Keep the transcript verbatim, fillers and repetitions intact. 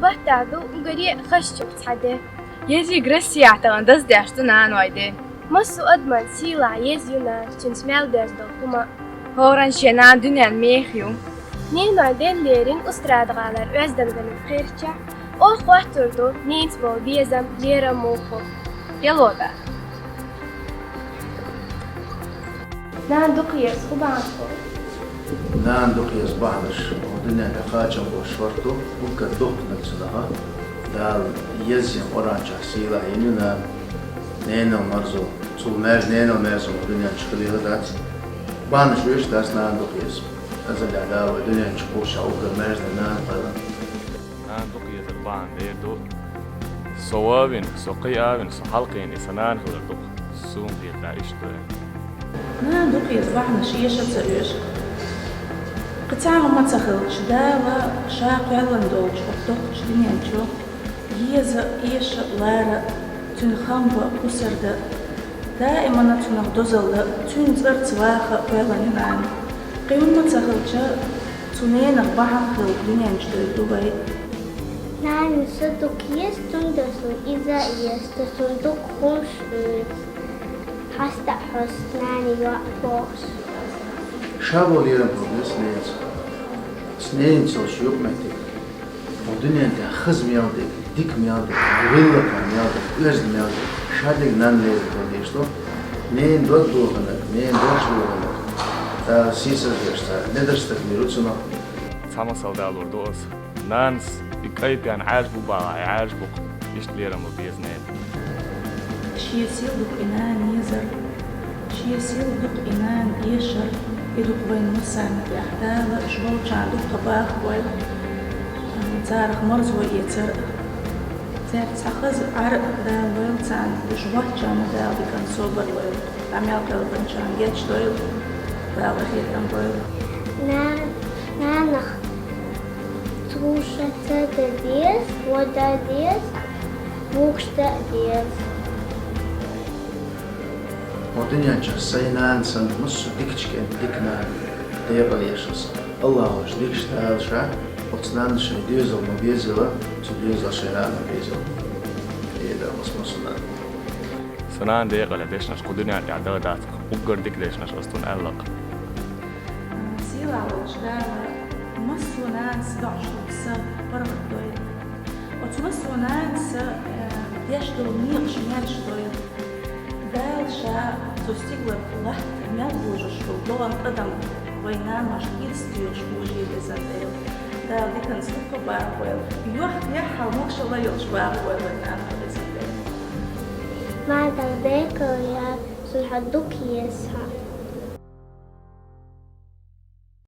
Баттахь ду уггаре хазачех цхьа де. Езиг Россехь талан даздеш ду наной де. Массо а адаман сийлахь еза ю нана, цуьнца мел деш долу хӀума. ХӀоранна шен нана дуьненан меха ю. Неной ден лерина Устрада-гӀалара оьздангаллин кхерчахь, оха хоттур ду ненца болу безам, лерам муха бу. Елода. Нана дукха еза хӀун бахьанаш бу? Нана дукха еза бахьанаш, хӀокху дуьнен тӀе кхачам болуш шорта ду, уггар дуккха нагахь цунах. Дала еззина Къуръан чохь сийлахь йина ю нана, ненал марзо, цул маьрша ненал маьрзо хӀокху дуьнен чу хилийла дац. Бахьанаш оьшуш дац нана дукха еза. Азаллехь Дала вай дуьнен чу кхуссуш уггар маьрша нана кхоьллина. Нана дукха езар бахьана дер ду. Со ван а вина, со кхиъна а вина, со хьалакхиъна и сан нана хилар дукха. Суна хетарехь иштта ду. Нана дукха еза бахьанаш эша а ца оьшу. Кхин цхьа хӀума ца хилча, Дала ша кхоьллина долчу хӀокху доккхачу дуьнен чу еза, эша, лара, цуьнан хам бан, кхусар дан, даимана цунах дозалла, цуьнан цӀарца ваха кхоьллина нана. Кхин хӀумма ца хилча, цу ненах бахьана хилла дуьнен чу девлла ду вай. Нана, со дукха еза, цундела суна иза а еза, со суна дукха хӀумаш оьцу. Хьаста а хьоьсту нана йоӀ бохуш. Ша бо лерам хӀума снеца. Снеца йолуш юкъаметтиг. Хьо дуьнен тӀехь хаза мел дерг, дика мел дерг, гӀиллакх мел дерг, оьзда мел дерг, ша дерг нанна лерина хила дезаш ду. Ненан дог доханарг, ненан дош доханарг, Дала сийсаз деш цара, недарш стаг мир ву цунах. Цхьа масал далор ду аса. Нанас и кӀай пен Ӏаьржа бу бахахь, и Ӏаьржа бу-кх, иштта лерам бан беза ненан. Шен сел ду-кх и нана езар, шен сел ду-кх и нана эшар, и ду-кх вайн массарна тӀехь Дала уьш болчарна дукха бахабойла, царах марзо эцар. Цаьрца цхьа хаза Ӏар а Дала лойла царна, уьш боцчарна Дала диканца собар лойла, къамел кхелхинчарна гечдойла, Дала къинхетам бойла. На-, нанах цу ша ца дан деза, вон дан деза, вукху дан деза. Хьо дуьнен чохь сайн нана санна массо а дикачу кӀентан дика нана декъала еш аса. Аллахьа уьш дикачу Дала ша оцу нанна шайн доьзал ма безала, цу доьзал шайн нана ма безала. Эда, массо а нана. Сан нана декъала дешнаш кху дуьнен тӀехь дан дац-кх, уггар дика дешнаш аса цунна аьлла-кх. Сийлахь волчу Дала массо а нанас доӀуш долу са паргӀатдойла. Оцу массо а нанас, э, деш долу некъаш маьрша дойла. Дала ша цу стигалара латта мел божуш долу догӀан адам вайн наношна ирс доьхуш божий везан Дела. Дала диканца дукха бахабойла. Йохк-яххьал могашалла йолуш бахабойла вайн нана везан Дела. Ма дан декъала яц, суна хьо дукха еза хьо.